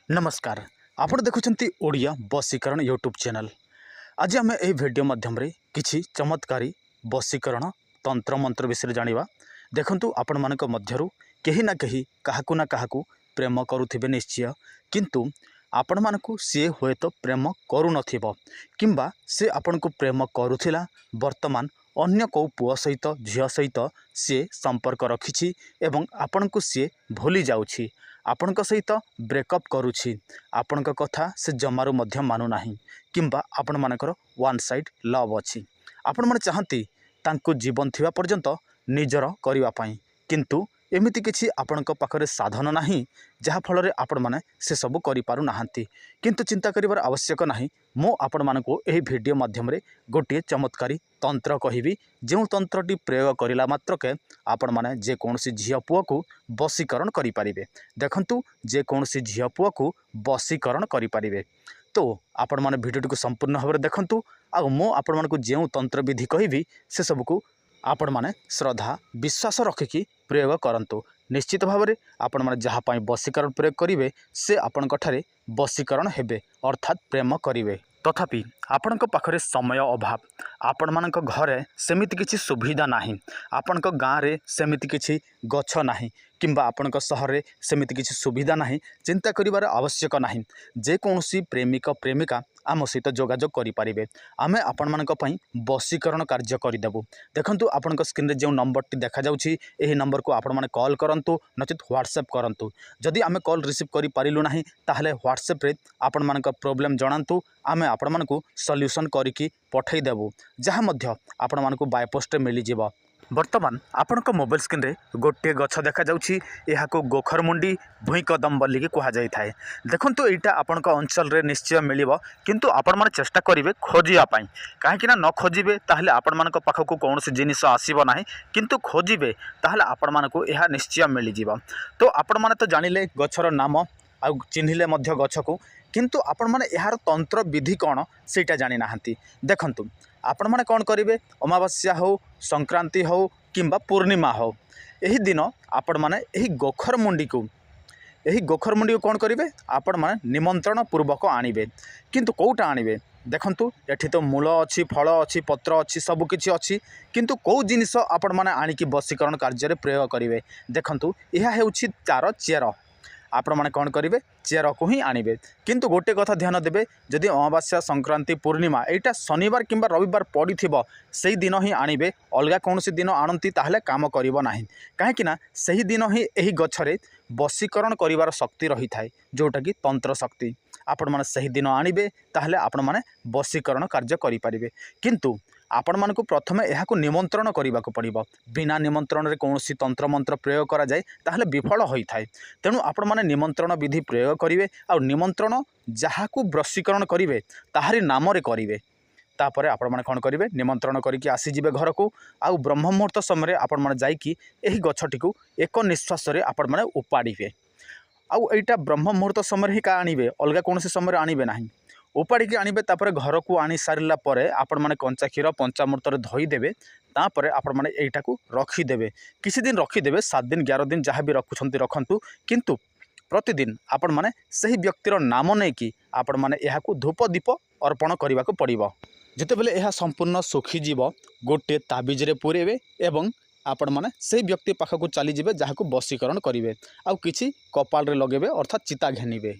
ନମସ୍କାର, ଆପଣ ଦେଖୁଛନ୍ତି ଓଡ଼ିଆ ବଶୀକରଣ ୟୁଟ୍ୟୁବ୍ ଚ୍ୟାନେଲ୍। ଆଜି ଆମେ ଏହି ଭିଡ଼ିଓ ମାଧ୍ୟମରେ କିଛି ଚମତ୍କାରୀ ବଶୀକରଣ ତନ୍ତ୍ର ମନ୍ତ୍ର ବିଷୟରେ ଜାଣିବା। ଦେଖନ୍ତୁ, ଆପଣମାନଙ୍କ ମଧ୍ୟରୁ କେହି ନା କେହି କାହାକୁ ନା କାହାକୁ ପ୍ରେମ କରୁଥିବେ ନିଶ୍ଚୟ, କିନ୍ତୁ ଆପଣମାନଙ୍କୁ ସିଏ ହୁଏତ ପ୍ରେମ କରୁନଥିବ କିମ୍ବା ସେ ଆପଣଙ୍କୁ ପ୍ରେମ କରୁଥିଲା, ବର୍ତ୍ତମାନ ଅନ୍ୟ କେଉଁ ପୁଅ ସହିତ, ଝିଅ ସହିତ ସିଏ ସମ୍ପର୍କ ରଖିଛି ଏବଂ ଆପଣଙ୍କୁ ସିଏ ଭୁଲି ଯାଉଛି, ଆପଣଙ୍କ ସହିତ ବ୍ରେକଅପ୍ କରୁଛି, ଆପଣଙ୍କ କଥା ସେ ଜମାରୁ ମଧ୍ୟ ମାନୁନାହିଁ କିମ୍ବା ଆପଣମାନଙ୍କର ୱାନ୍ ସାଇଡ଼୍ ଲଭ୍ ଅଛି। ଆପଣମାନେ ଚାହାନ୍ତି ତାଙ୍କୁ ଜୀବନ ଥିବା ପର୍ଯ୍ୟନ୍ତ ନିଜର କରିବା ପାଇଁ, କିନ୍ତୁ ଏମିତି କିଛି ଆପଣଙ୍କ ପାଖରେ ସାଧନ ନାହିଁ, ଯାହାଫଳରେ ଆପଣମାନେ ସେସବୁ କରିପାରୁନାହାନ୍ତି। କିନ୍ତୁ ଚିନ୍ତା କରିବାର ଆବଶ୍ୟକ ନାହିଁ। ମୁଁ ଆପଣମାନଙ୍କୁ ଏହି ଭିଡ଼ିଓ ମାଧ୍ୟମରେ ଗୋଟିଏ ଚମତ୍କାରୀ ତନ୍ତ୍ର କହିବି, ଯେଉଁ ତନ୍ତ୍ରଟି ପ୍ରୟୋଗ କରିଲା ମାତ୍ରକେ ଆପଣମାନେ ଯେକୌଣସି ଝିଅ ପୁଅକୁ ବଶୀକରଣ କରିପାରିବେ। ଦେଖନ୍ତୁ, ଯେକୌଣସି ଝିଅ ପୁଅକୁ ବଶୀକରଣ କରିପାରିବେ। ତ ଆପଣମାନେ ଭିଡ଼ିଓଟିକୁ ସମ୍ପୂର୍ଣ୍ଣ ଭାବରେ ଦେଖନ୍ତୁ ଆଉ ମୁଁ ଆପଣମାନଙ୍କୁ ଯେଉଁ ତନ୍ତ୍ରବିଧି କହିବି, ସେସବୁକୁ ଆପଣମାନେ ଶ୍ରଦ୍ଧା ବିଶ୍ୱାସ ରଖିକି ପ୍ରୟୋଗ କରନ୍ତୁ। ନିଶ୍ଚିତ ଭାବରେ ଆପଣମାନେ ଯାହା ପାଇଁ ବଶୀକରଣ ପ୍ରୟୋଗ କରିବେ, ସେ ଆପଣଙ୍କ ଠାରେ ବଶୀକରଣ ହେବେ, ଅର୍ଥାତ୍ ପ୍ରେମ କରିବେ। ତଥାପି ଆପଣଙ୍କ ପାଖରେ ସମୟ ଅଭାବ, ଆପଣମାନଙ୍କ ଘରେ ସେମିତି କିଛି ସୁବିଧା ନାହିଁ, ଆପଣଙ୍କ ଗାଁରେ ସେମିତି କିଛି ଗଛ ନାହିଁ କିମ୍ବା ଆପଣଙ୍କ ସହରରେ ସେମିତି କିଛି ସୁବିଧା ନାହିଁ, ଚିନ୍ତା କରିବାର ଆବଶ୍ୟକ ନାହିଁ। ଯେକୌଣସି ପ୍ରେମିକ ପ୍ରେମିକା ଆମ ସହିତ ଯୋଗାଯୋଗ କରିପାରିବେ। ଆମେ ଆପଣମାନଙ୍କ ପାଇଁ ବଶୀକରଣ କାର୍ଯ୍ୟ କରିଦେବୁ। ଦେଖନ୍ତୁ, ଆପଣଙ୍କ ସ୍କ୍ରିନ୍ରେ ଯେଉଁ ନମ୍ବରଟି ଦେଖାଯାଉଛି, ଏହି ନମ୍ବରକୁ ଆପଣମାନେ କଲ୍ କରନ୍ତୁ, ନଚେତ୍ ହ୍ୱାଟ୍ସଆପ୍ କରନ୍ତୁ। ଯଦି ଆମେ କଲ୍ ରିସିଭ୍ କରିପାରିଲୁ ନାହିଁ, ତାହେଲେ ହ୍ୱାଟ୍ସଆପ୍ରେ ଆପଣମାନଙ୍କ ପ୍ରୋବ୍ଲେମ୍ ଜଣାନ୍ତୁ। ଆମେ ଆପଣମାନଙ୍କୁ ସଲ୍ୟୁସନ୍ କରିକି ପଠାଇଦେବୁ, ଯାହା ମଧ୍ୟ ଆପଣମାନଙ୍କୁ ବାଇ ପୋଷ୍ଟରେ ମିଳିଯିବ। ବର୍ତ୍ତମାନ ଆପଣଙ୍କ ମୋବାଇଲ ସ୍କ୍ରିନ୍ରେ ଗୋଟିଏ ଗଛ ଦେଖାଯାଉଛି। ଏହାକୁ ଗୋଖରମୁଣ୍ଡି, ଭୂଇଁ କଦମ ବୋଲିକି କୁହାଯାଇଥାଏ। ଦେଖନ୍ତୁ, ଏଇଟା ଆପଣଙ୍କ ଅଞ୍ଚଳରେ ନିଶ୍ଚୟ ମିଳିବ, କିନ୍ତୁ ଆପଣମାନେ ଚେଷ୍ଟା କରିବେ ଖୋଜିବା ପାଇଁ। କାହିଁକିନା ନ ଖୋଜିବେ ତାହେଲେ ଆପଣମାନଙ୍କ ପାଖକୁ କୌଣସି ଜିନିଷ ଆସିବ ନାହିଁ, କିନ୍ତୁ ଖୋଜିବେ ତାହେଲେ ଆପଣମାନଙ୍କୁ ଏହା ନିଶ୍ଚୟ ମିଳିଯିବ। ତ ଆପଣମାନେ ତ ଜାଣିଲେ ଗଛର ନାମ ଆଉ ଚିହ୍ନିଲେ ମଧ୍ୟ ଗଛକୁ, କିନ୍ତୁ ଆପଣମାନେ ଏହାର ତନ୍ତ୍ର ବିଧି କ'ଣ, ସେଇଟା ଜାଣିନାହାନ୍ତି। ଦେଖନ୍ତୁ, ଆପଣମାନେ କ'ଣ କରିବେ? ଅମାବାସ୍ୟା ହେଉ, ସଂକ୍ରାନ୍ତି ହେଉ କିମ୍ବା ପୂର୍ଣ୍ଣିମା ହେଉ, ଏହି ଦିନ ଆପଣମାନେ ଏହି ଗୋଖରମୁଣ୍ଡିକୁ କ'ଣ କରିବେ? ଆପଣମାନେ ନିମନ୍ତ୍ରଣ ପୂର୍ବକ ଆଣିବେ। କିନ୍ତୁ କେଉଁଟା ଆଣିବେ? ଦେଖନ୍ତୁ, ଏଠି ତ ମୂଳ ଅଛି, ଫଳ ଅଛି, ପତ୍ର ଅଛି, ସବୁକିଛି ଅଛି, କିନ୍ତୁ କେଉଁ ଜିନିଷ ଆପଣମାନେ ଆଣିକି ବଶୀକରଣ କାର୍ଯ୍ୟରେ ପ୍ରୟୋଗ କରିବେ? ଦେଖନ୍ତୁ, ଏହା ହେଉଛି ତା'ର ଚେର। ଆପଣମାନେ କ'ଣ କରିବେ? ଚେରକୁ ହିଁ ଆଣିବେ। କିନ୍ତୁ ଗୋଟେ କଥା ଧ୍ୟାନ ଦେବେ, ଯଦି ଅମାବାସ୍ୟା, ସଂକ୍ରାନ୍ତି, ପୂର୍ଣ୍ଣିମା ଏଇଟା ଶନିବାର କିମ୍ବା ରବିବାର ପଡ଼ିଥିବ, ସେଇ ଦିନ ହିଁ ଆଣିବେ। ଅଲଗା କୌଣସି ଦିନ ଆଣନ୍ତି ତାହେଲେ କାମ କରିବ ନାହିଁ। କାହିଁକିନା ସେହି ଦିନ ହିଁ ଏହି ଗଛରେ ବଶୀକରଣ କରିବାର ଶକ୍ତି ରହିଥାଏ, ଯେଉଁଟାକି ତନ୍ତ୍ର ଶକ୍ତି। ଆପଣମାନେ ସେହି ଦିନ ଆଣିବେ, ତାହେଲେ ଆପଣମାନେ ବଶୀକରଣ କାର୍ଯ୍ୟ କରିପାରିବେ। କିନ୍ତୁ ଆପଣମାନଙ୍କୁ ପ୍ରଥମେ ଏହାକୁ ନିମନ୍ତ୍ରଣ କରିବାକୁ ପଡ଼ିବ। ବିନା ନିମନ୍ତ୍ରଣରେ କୌଣସି ତନ୍ତ୍ରମନ୍ତ୍ର ପ୍ରୟୋଗ କରାଯାଏ ତାହେଲେ ବିଫଳ ହୋଇଥାଏ। ତେଣୁ ଆପଣମାନେ ନିମନ୍ତ୍ରଣ ବିଧି ପ୍ରୟୋଗ କରିବେ ଆଉ ନିମନ୍ତ୍ରଣ ଯାହାକୁ ବଶୀକରଣ କରିବେ, ତାହାରି ନାମରେ କରିବେ। ତାପରେ ଆପଣମାନେ କ'ଣ କରିବେ? ନିମନ୍ତ୍ରଣ କରିକି ଆସିଯିବେ ଘରକୁ ଆଉ ବ୍ରହ୍ମ ମୁହୂର୍ତ୍ତ ସମୟରେ ଆପଣମାନେ ଯାଇକି ଏହି ଗଛଟିକୁ ଏକ ନିଶ୍ୱାସରେ ଆପଣମାନେ ଉପାଡ଼ିବେ। ଆଉ ଏଇଟା ବ୍ରହ୍ମ ମୁହୂର୍ତ୍ତ ସମୟରେ ହିଁ ଆଣିବେ, ଅଲଗା କୌଣସି ସମୟରେ ଆଣିବେ ନାହିଁ। ଉପାଡ଼ିକି ଆଣିବେ। ତାପରେ ଘରକୁ ଆଣି ସାରିଲା ପରେ ଆପଣମାନେ କଞ୍ଚା କ୍ଷୀର ପଞ୍ଚାମୃତରେ ଧୋଇଦେବେ। ତାପରେ ଆପଣମାନେ ଏଇଟାକୁ ରଖିଦେବେ, କିଛି ଦିନ ରଖିଦେବେ, 7 ଦିନ, 11 ଦିନ, ଯାହା ବି ରଖୁଛନ୍ତି ରଖନ୍ତୁ। କିନ୍ତୁ ପ୍ରତିଦିନ ଆପଣମାନେ ସେହି ବ୍ୟକ୍ତିର ନାମ ନେଇକି ଆପଣମାନେ ଏହାକୁ ଧୂପ ଦୀପ ଅର୍ପଣ କରିବାକୁ ପଡ଼ିବ। ଯେତେବେଳେ ଏହା ସମ୍ପୂର୍ଣ୍ଣ ଶୁଖିଯିବ, ଗୋଟିଏ ତାବିଜରେ ପୂରେଇବେ ଏବଂ ଆପଣମାନେ ସେହି ବ୍ୟକ୍ତି ପାଖକୁ ଚାଲିଯିବେ ଯାହାକୁ ବଶୀକରଣ କରିବେ ଆଉ କିଛି କପାଳରେ ଲଗାଇବେ, ଅର୍ଥାତ୍ ଚିତା ଘେନିବେ।